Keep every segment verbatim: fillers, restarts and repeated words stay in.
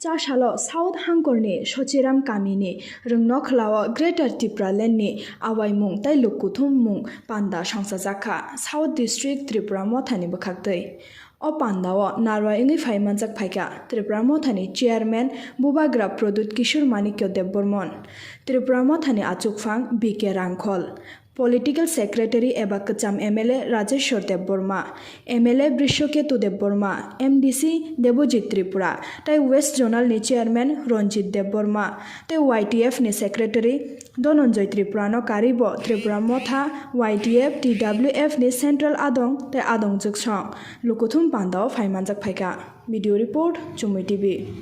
Cha salo South Hangkorni Sochiram kamini Rwngnokhlao Greater Tipralandni awaimung tei luk kuthum mung panda songchajakha South District Tripura Mothani bwkhaktwi. O pandao narwai wngwi phaimanjak phaikha Tripura Mothani Chairman Bubagra Pradyut Kishore Manikya Debbarman, Tripura Mothani achukphang B K Rangkhol, Political Secretary eba kwcham M L A Rajeshwar Debbarma, M L A Brishaketu Debbarma, M D C Debojit Tripura tei West Zonal ni Chairman Ranjit Debbarma tei Y T F ni Secretary Dhananjay Tripura no karibo Tripura Motha, Y T F, T W F ni Central Adong tei Adong Jwksong lukuthum pandao phaimanjak phaikha. Video report, Chumui T V.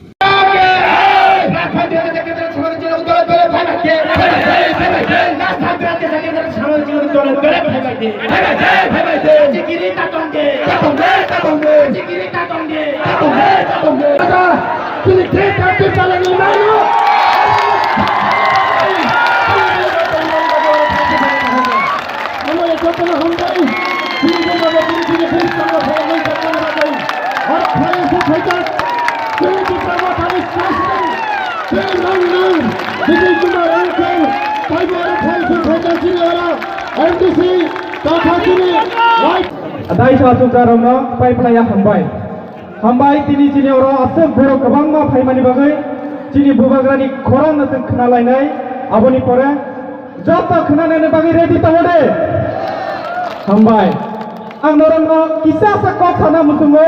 Daisa achukjakrokno pai phlaiya hambai. Hambai, tini chini oro aswk borok kwbangma phaimani bagwi chini Bubagrani khorangno chwng khwnalainai. Aboni pore joto khwnanani bagwi ready tongo de? Hambai. Ang norokno kisa sa kok sana muchungo,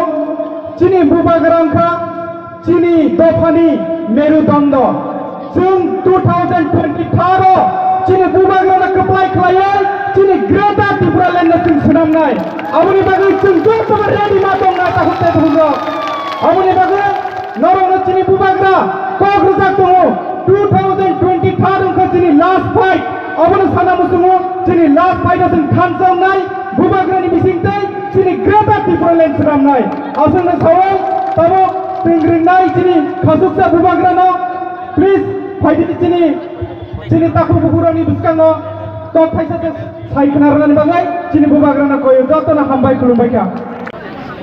chini Bubagra wngkha chini dophani merudondo. Chwng two thousand twenty-three o chini Bubagrano kwplai khlaiwi chini Greater Tipraland no chwng swnamnai. Aboni bagwi chwng jotono ready ma tongnai takhuk tei bukhuk rok. Aboni bagwi norokno chini Bubagra kok rwjak tongo. Two thousand twenty-three wngkha chini last fight. Abono sana muchungo chini last fight o chwng thansa wngnai. Bubagrani bising tei chini Greater Tipraland swnamnai. Aswkno sawi tabo chwng ringnai chini khachuksa Bubagrano. Please, phaidi chini, chini takhuk bukhurokni bwskango tok thaisa se sai khna rwnani bagwi chini Bubagrano koyo jotono hambai khulumbai kha.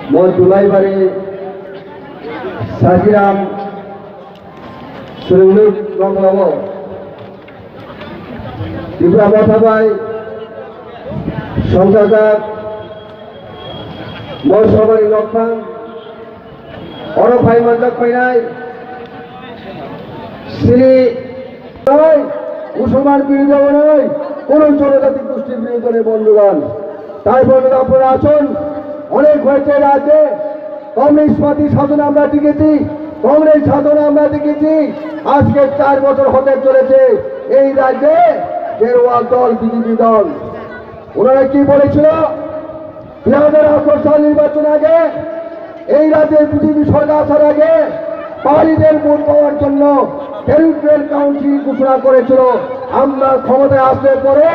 Mo Dulaibari Sajiram Swrwngmung nokhlao Tipra Motha bai songchajak mo sobani nokphang oro phai manjak phainai chini Musulman birodhi hwnwi, kono jonojati gosti birodhi hwnwi, bondhugan. Tai bondhugan, apnara achun, onek hoyeche rajye Communist Party shasone amra tikhechi, Congress shasone amra tikhechi, ajke char bochor hote choleche ei rajye Kherwal dol, B J P dol. ওনারা কি বলেছিল? দুই হাজার আঠারো সাল নির্বাচন আগে এই রাজ্যে বিজেপি সরকার আসার আগে পাহাড়িদের ভোট পাওয়ার জন্য টেরিটোরিয়াল কাউন্সিল ঘোষণা করেছিল। আমরা ক্ষমতায় আসলে পরে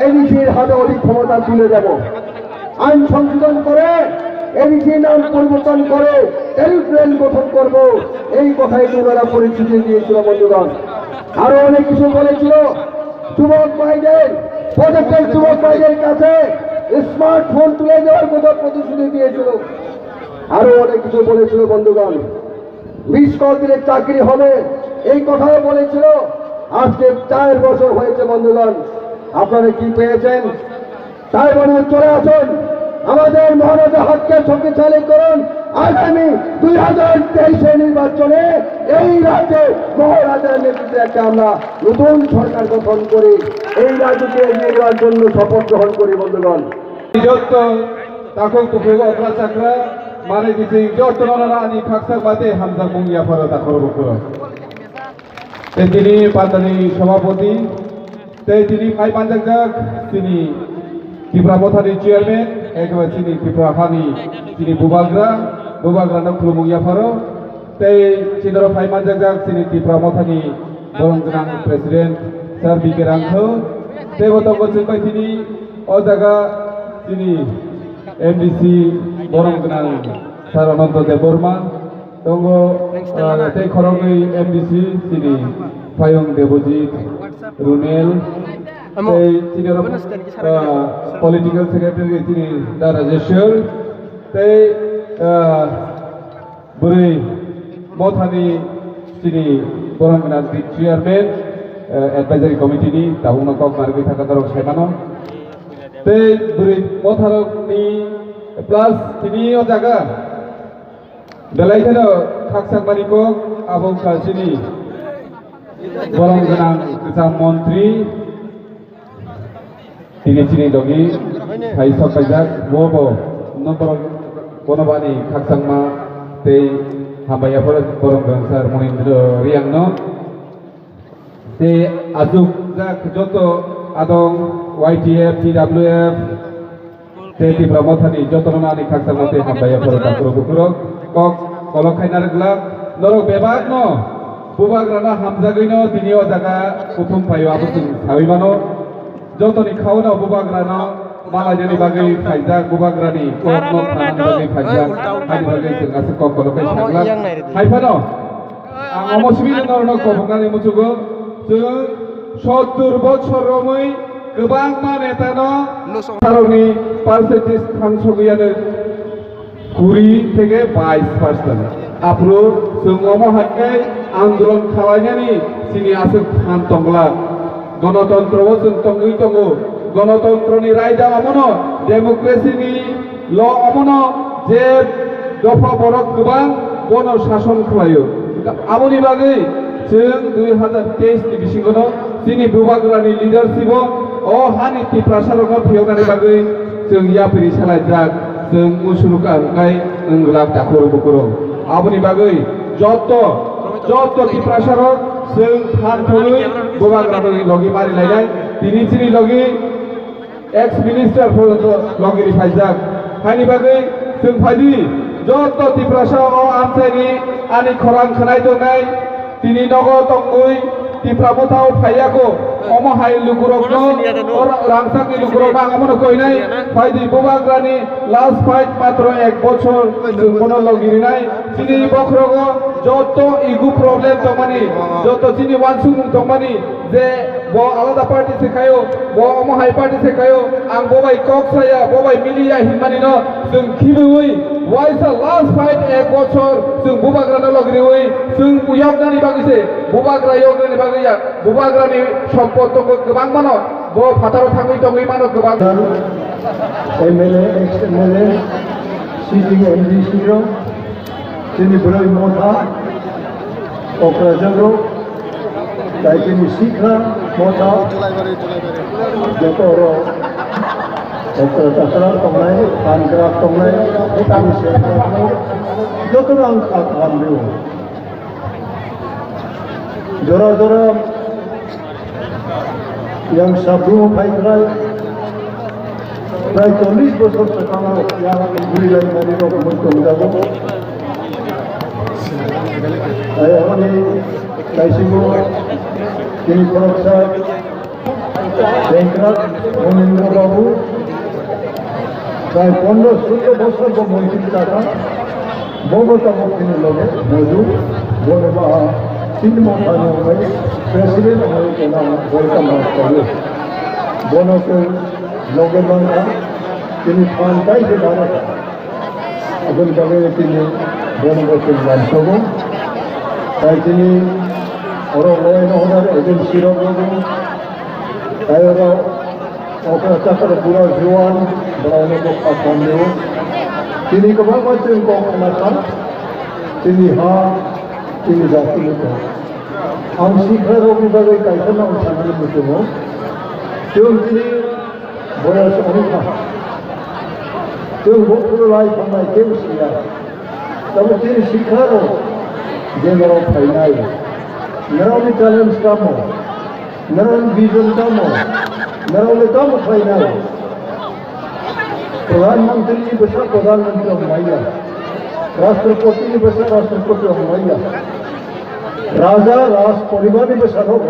এডিসির হাতে অধিক ক্ষমতা তুলে দেব, আইন সংশোধন করে এডিসি নাম পরিবর্তন করে টেরিটোরিয়াল গঠন করব, এই কথাই ওনারা প্রতিশ্রুতি দিয়েছিল বন্ধুগণ। আরো অনেক কিছু বলেছিল, যুবক ভাইদের, প্রত্যেক যুবক ভাইদের কাছে স্মার্টফোন তুলে দেওয়ার মতো প্রতিশ্রুতি দিয়েছিল। আরো অনেক কিছু বলেছিল বন্ধুগণ, মিস কল দিলে চাকরি হবে, এই কথাও বলেছিল। আজকে চার বছর হয়েছে বন্ধুগণ, আপনারা কি পেয়েছেন? তাই বলে চলে আসুন, আমাদের মহারাজা হককে শক্তিশালী করুন। আগামী দুই হাজার তেইশের নির্বাচনে এই রাজ্যে মহারাজার নেতৃত্বে একটা আমরা নতুন সরকার গঠন করি, এই রাজ্যকে এগিয়ে নেওয়ার জন্য শপথ গ্রহণ করি বন্ধুগণ। Jotto takhuk bukhuk okra chakra manwi bising jotto no ani khaksa mate hamjakmung yapharo takhoro bukhuro. Tei tini pandani sabhapati tei tini phai manjakjak chini Tipra Mothani chairman, ekeba chini Tripura hani chini bubagra, bubagrano khulumung yapharo. Tei chini oro phai manjakjak chini Tipra Mothani borom gwnang president sir B K Rangkhol. Tei bo tongo chwng bai tini o jaga chini M D C borom gwnang sir Ananto Debbarma. Tongo, ah, tei khoroknwi M D C chini Payung Debojit, Runel, tei chini oro, ah, political secretary chini Da Rajeshwar, tei, ah, bwrwi Mothani Chini borom gwnang di chairman, eh, advisory committee ni tabukno kok narwgwi thangkha norok sai mano. Tei bwrwi motharokni plus tini o jaga belai kheno khakchangmani kok abo wngkha chini borom gwnang kwcham montri. Tini chini logi phai sok paijak, bo bo no borok bono bani khakchangma tei hambai yaphoro borom gwnang sir Monindra Riyang no. Tei achuk jak joto adong Y T F, T W F, tei Tipra Mothani jotono ani khakchangma tei hambai yaphoro takhurok bukhurok kok kolok khaina rwglak norok bebak no bubagrano hamjagwi no tini o jaga kuthum phaio abo chwng sawi mano. Jotoni khaono bubagrano malainani bagwi phaijak, bubagrani kokno khanani bagwi phaijak, ani bagwi chwng aswk kok kolok khai saglak. Hai phano ang omo simi norokno koboknani muchugo, chwng sottur bochor romwi kwbangma netano sarokni percentage thansogwi ano. Kuri theke bais percent. Aphuru chwng omo hai khe andolon khalainani chini aswk phan tongla. Gonotontro o chwng tongwi tongo. Gonotontroni raida omono, democracy ni law omono je dopha borok kwbang bono sason khlaio. Aboni bagwi chwng dui hazar teis ni bisingono chini bubagrani leadership o, o hani Tiprasa rokno phiyoknani bagwi chwng yapri salaijak, chwng musuruk ang khai wng glak takhurok bukurok. Aboni bagwi joto, joto Tiprasa rok chwng phan phunwi bubagrani logi mari lainai. Tini chini logi ex minister porjonto logi ri phaijak. Haini bagwi chwng phaidi joto Tiprasa o amchaini ani khorang khwnai tongnai. Tini nogo tongwi Tipra Motha o phaiya kho, omo hai lukurokno, o ra-, rangchakni lukurokno ang omono koinai, phaidi bubagrani last fight matro ek bochor chwng bono logi rinai. Chini bokhorogo joto ego problem tongmani, joto chini wansukmung tongmani, je bo alada party se khaio, bo omo hai party se khaio, ang bo bai kok saya, bo bai miliya hinmani no chwng khibiwi, waisa last fight ek bochor chwng bubagrano logriwi, chwng yoknani bagwi se, bubagra yoknani bagwi ya, bubagrani sompot tongo kwbang mano, bo phataro thangwi tongwi mano kwbang. M L A, ex M L A, sitting M D C rok, chini bwrwi motha, Kokrajhar rok, tai chini sikha motha, joto rok, okra chakra tongnai, phan krak tongnai, chini sikha rok, joto rang kha khamrio. Jora jora yang sabru phai khlai, prai chollish bosor swkango yang buri lai mani rok mui tongjago. Ai ani kaisingo tini khoroksa Bankrupt Monindra Babu, prai pondro sutro bosor bo montri chakha, bobo tabuk tini loge moju, bono ba tini mothani hwnwi president hwnwi kena welcome hwnwi. Bono se loge mangkha, tini phan tai se dare. Aboni bagwi tini bono bo chwng mansogo. Tai tini oro law and order agency rok rwgo. Tai oro okra chakra bura juan borokno bo kha khamlio. Tini kwbangma chwng kok khna kha. Tini ha, tini jati ni kok. Ang sikha rokni bagwi kaisa nang sanani muchungo. Chwng tini Boyas wngkha. Chwng buphuru lai thangnai kebo siya. Tabuk chini sikha rok je norok phainai. Norokni challenge tamo? Norokni vision tamo? Norokni tamo phainai? Pradhan Mantri ni bwsa Pradhan Mantri wng manya. Rashtrapati ni bwsa Rashtrapati wng manya. Raja Raj Poribar ni bwsa rok